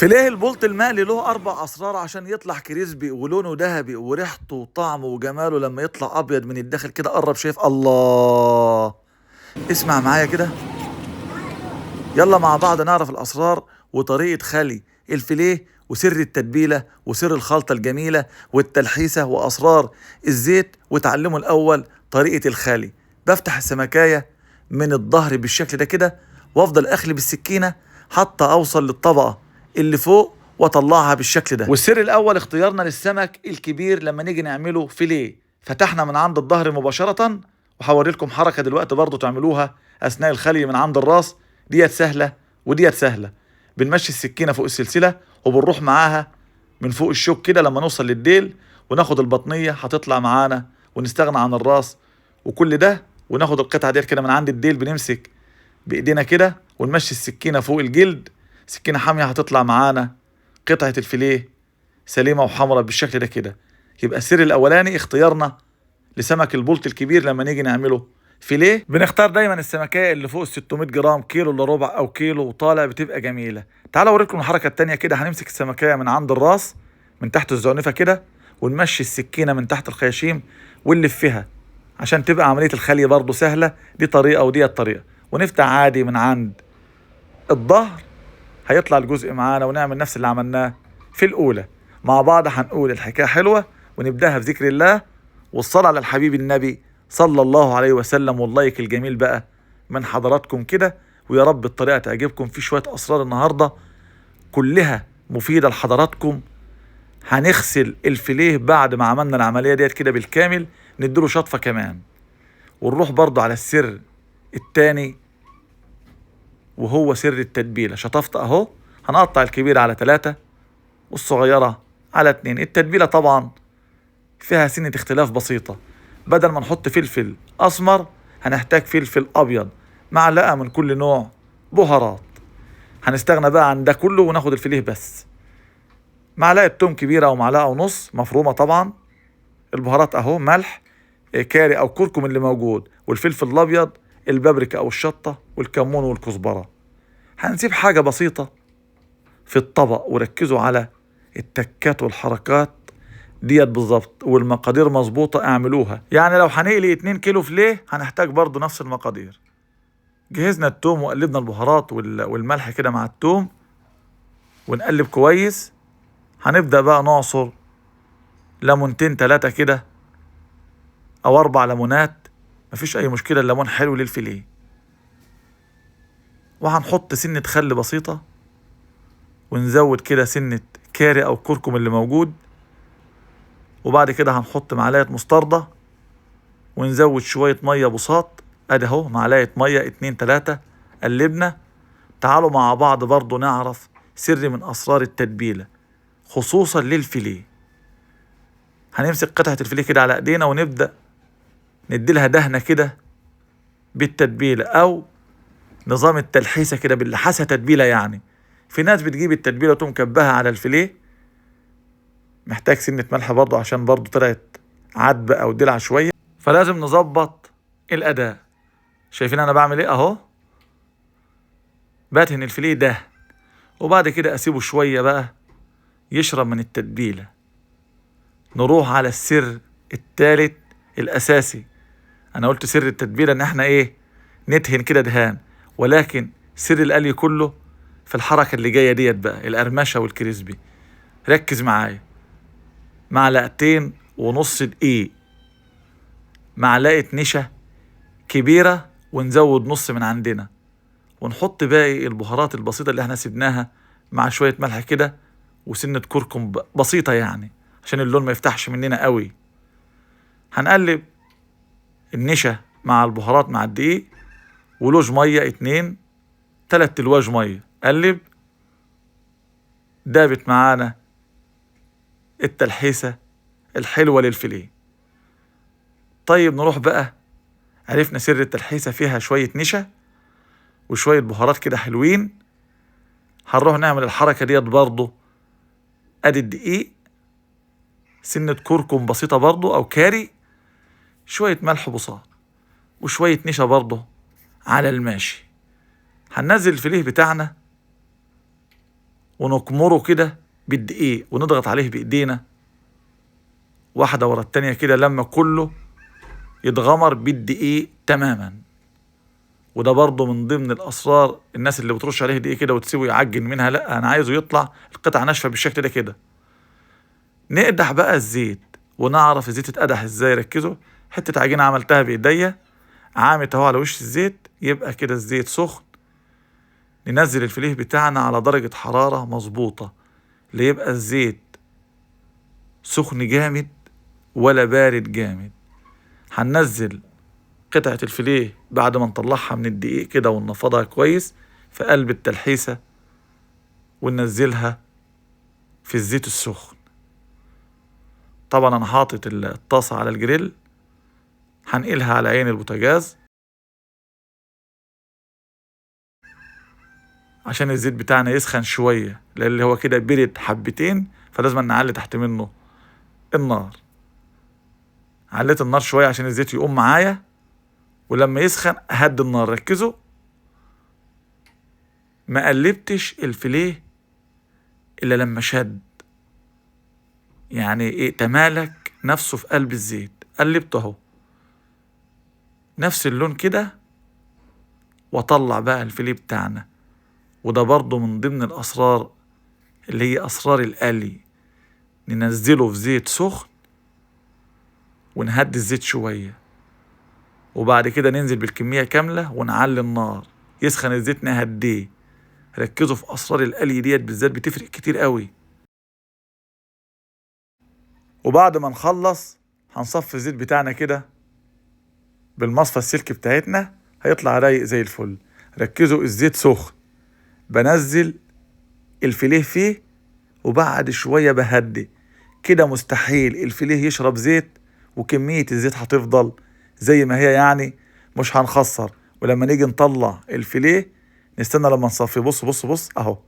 فيليه البلطي المقلي له 4 اسرار عشان يطلع crispy ولونه ذهبي وريحته وطعمه وجماله لما يطلع ابيض من الداخل كده. قرب شايف الله، اسمع معايا كده، يلا مع بعض نعرف الاسرار وطريقه خلي الفيليه وسر التتبيله وسر الخلطة الجميلة والتلحيسه واسرار الزيت. وتعلموا الاول طريقه الخلي. بفتح السمكايه من الظهر بالشكل ده كده، وافضل اخلي بالسكينة حتى اوصل للطبقة اللي فوق واطلعها بالشكل ده. والسر الاول اختيارنا للسمك الكبير لما نيجي نعمله فيليه. فتحنا من عند الظهر مباشرة، وهوري لكم حركة دلوقتي برضو تعملوها اثناء الخلي من عند الراس. ديت سهلة وديت سهلة. بنمشي السكينة فوق السلسلة وبنروح معاها من فوق الشوك كده لما نوصل للديل، وناخد البطنيه هتطلع معانا ونستغنى عن الراس وكل ده، وناخد القطعة ديت كده من عند الديل، بنمسك بايدينا كده ونمشي السكينة فوق الجلد، سكينة حامية هتطلع معانا قطعه الفيليه سليمة وحمراء بالشكل ده كده. يبقى السر الاولاني اختيارنا لسمك البلطي الكبير لما نيجي نعمله فيليه. بنختار دايما السمكيه اللي فوق 600 جرام، كيلو الا ربع او كيلو وطالع، بتبقى جميلة. تعالوا اوريكم الحركة الثانية كده. هنمسك السمكيه من عند الراس من تحت الزعنفه كده، ونمشي السكينة من تحت الخياشيم ونلفها عشان تبقى عملية الخلي برضو سهلة. دي طريقه ودي الطريقة. ونفتح عادي من عند الظهر هيطلع الجزء معانا، ونعمل نفس اللي عملناه في الاولى مع بعض. هنقول الحكاية حلوة ونبداها بذكر الله والصلاة على الحبيب النبي صلى الله عليه وسلم، واللايك الجميل بقى من حضراتكم كده، ويا رب الطريقة تعجبكم. في شوية اسرار النهارده كلها مفيدة لحضراتكم. هنغسل الفيليه بعد ما عملنا العملية ديت كده بالكامل، نديله شطفه كمان، ونروح برضو على السر التاني وهو سر التتبيله. شطفت اهو، هنقطع الكبيرة على 3 والصغيرة على 2. التتبيله طبعا فيها سنة اختلاف بسيطة، بدل ما نحط فلفل اسمر هنحتاج فلفل ابيض، معلقه من كل نوع بهارات. هنستغنى بقى عن ده كله وناخد الفيليه بس. معلقه توم كبيرة او معلقه ونص مفرومه طبعا. البهارات اهو، ملح، كاري او كركم اللي موجود، والفلفل الابيض، البابريكا او الشطه، والكمون والكزبره. هنسيب حاجة بسيطة في الطبق، وركزوا على التكات والحركات ديت بالظبط، والمقادير مظبوطة اعملوها. يعني لو هنقلي 2 كيلو فيليه هنحتاج برضو نفس المقادير. جهزنا التوم وقلبنا البهارات والملح كده مع التوم، ونقلب كويس. هنبدأ بقى نعصر ليمونتين 3 كده او 4 ليمونات، مفيش اي مشكلة، الليمون حلو للفيليه. وهنحط سنة خل بسيطة، ونزود كده سنة كاري او كركم اللي موجود. وبعد كده هنحط معلقة مستردة، ونزود شوية مية بساط. ادي اهو معلقة مية 2 3، قلبنا. تعالوا مع بعض برضو نعرف سر من اسرار التتبيلة خصوصا للفيليه. هنمسك قطعة الفيليه كده على ايدينا ونبدأ نديلها دهنة كده بالتتبيلة، او نظام التلحيسة كده باللحاسة تتبيلة. يعني في ناس بتجيب التتبيلة وتقوم كبها على الفيليه. محتاج سنة ملح برضو عشان برضو طلعت عدبة او دلع شوية، فلازم نظبط الاداء. شايفين انا بعمل ايه اهو؟ بدهن الفيليه ده، وبعد كده اسيبه شوية بقى يشرب من التتبيلة. نروح على السر الثالث الاساسي. انا قلت سر التتبيلة ان احنا ايه، ندهن كده دهان، ولكن سر القلي كله في الحركة اللي جاية ديت بقى، القرمشة والكريسبي. ركز معايا. 2.5 معلقة دقيق، معلقة نشا كبيرة، ونزود نص من عندنا، ونحط باقي البهارات البسيطة اللي احنا سيبناها مع شوية ملح كده وسنة كركم بسيطة يعني عشان اللون ما يفتحش مننا قوي. هنقلب النشا مع البهارات مع الدقيق، ولوج مية 2 3 تلواج مية. قلب، دابت معانا التلحيسة الحلوة للفيليه. طيب نروح بقى، عرفنا سر التلحيسة فيها شوية نشا وشوية بهارات كده حلوين. هنروح نعمل الحركة ديت برضو. ادي الدقيق، سنة كركم بسيطة برضو او كاري، شوية ملح بساط، وشوية نشا برضو على الماشي. هننزل الفيليه بتاعنا ونكمره كده بالدقيق ونضغط عليه بايدينا واحدة ورا التانية كده لما كله يتغمر بالدقيق تماما. وده برضو من ضمن الاسرار، الناس اللي بترش عليه دقيق كده وتسيبه يعجن منها، لا انا عايزه يطلع القطعة ناشفة بالشكل ده كده. نقدح بقى الزيت ونعرف الزيت اتقدح ازاي. ركزوا، حتة عجينة عملتها بايديا عامت اهو على وش الزيت، يبقى كده الزيت سخن. ننزل الفيليه بتاعنا على درجة حرارة مظبوطة، ليبقى الزيت سخن جامد ولا بارد جامد. هننزل قطعة الفيليه بعد ما نطلعها من الدقيق كده وننفضها كويس في قلب التلحيسة وننزلها في الزيت السخن. طبعا انا حاطط الطاسة على الجريل، هنقلها على عين البوتاجاز عشان الزيت بتاعنا يسخن شوية، لان هو كده برد حبتين، فلازم نعلي تحت منه النار. عليت النار شوية عشان الزيت يقوم معايا، ولما يسخن اهدي النار. ركزوا، ما قلبتش الفيليه الا لما شد، يعني ايه، تمالك نفسه في قلب الزيت. قلبته اهو نفس اللون كده، واطلع بقى الفيليه بتاعنا. وده برضو من ضمن الاسرار اللي هي اسرار القلي، ننزله في زيت سخن ونهدي الزيت شوية، وبعد كده ننزل بالكمية كاملة ونعلي النار، يسخن الزيت نهديه. ركزوا في اسرار القلي ديت بالذات، بتفرق كتير قوي. وبعد ما نخلص هنصفي الزيت بتاعنا كده بالمصفى السلك بتاعتنا، هيطلع رايق زي الفل. ركزوا، الزيت سخن، بنزل الفيليه فيه وبعد شوية بهدي كده. مستحيل الفيليه يشرب زيت، وكمية الزيت هتفضل زي ما هي، يعني مش هنخسر. ولما نيجي نطلع الفيليه نستنى لما نصفيه. بص بص بص اهو،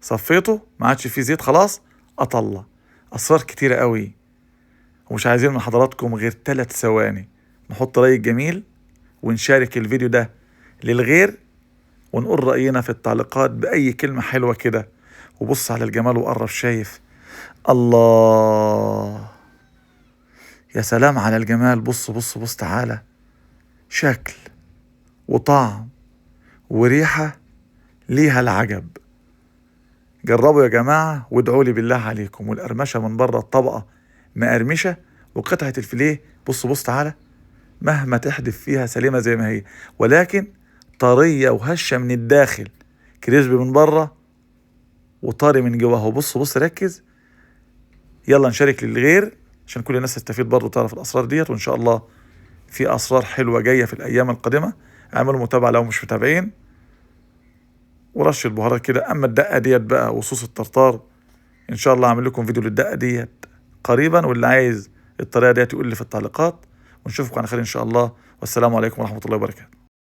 صفيته ما عادش فيه زيت خلاص، اطلع. اسرار كتيرة قوي، ومش عايزين من حضراتكم غير 3 ثواني نحط رأي جميل ونشارك الفيديو ده للغير، ونقول رأينا في التعليقات بأي كلمة حلوة كده. وبص على الجمال وقرب شايف، الله يا سلام على الجمال. بص بص بص، تعالى، شكل وطعم وريحة ليها العجب. جربوا يا جماعة وادعوا لي بالله عليكم. والقرمشة من بره الطبقة مقرمشة، وقطعة الفيليه بص بص تعالى مهما تحدف فيها سليمة زي ما هي، ولكن طرية وهشة من الداخل، كريسبي من بره وطري من جواه. بص بص ركز. يلا نشارك للغير عشان كل الناس تستفيد برضه تعرف الأسرار ديت، وإن شاء الله في أسرار حلوة جاية في الأيام القادمة. اعملوا متابعة لو مش متابعين، ورش البهارات كده. أما الدقة ديت بقى وصوص الطرطار إن شاء الله أعمل لكم فيديو للدقة ديت قريبا، واللي عايز الطريقة ديت يقول لي في التعليقات. ونشوفكم على خير إن شاء الله، والسلام عليكم ورحمة الله وبركاته.